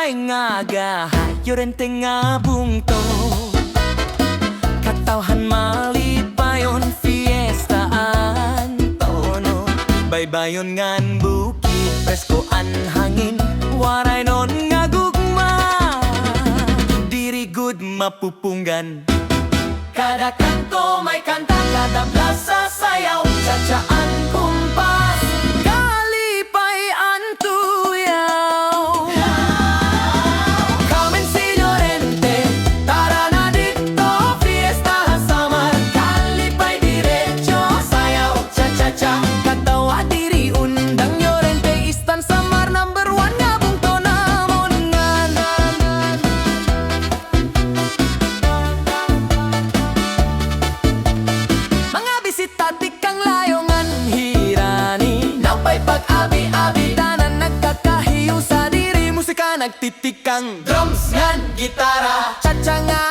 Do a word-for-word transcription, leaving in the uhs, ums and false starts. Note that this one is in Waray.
Ay nga gaha, Llorente nga bungto. Katawhan malipayon, fiesta an tono. Baybayon ngan bukid, presko an hangin. Waraynon nga gugma, diri gud mapupunggan. Kada kanto may kanta, kada plaza sayaw, cha-cha an kumpas, kalipay an tuyaw. Come and see Llorente, tara na didto, fiesta ha Samar, kalipay diretso, sayaw, cha-cha-cha. Katawa diri undang, Llorente, Eastern Samar, number one nga bungto namon ngan. Mga bisita tikang layo ngan hirani, nawpay pag-abi-abi, tanan nagkakahiusa diri, musika nagtitikang, drums ngan gitara, cha-cha nga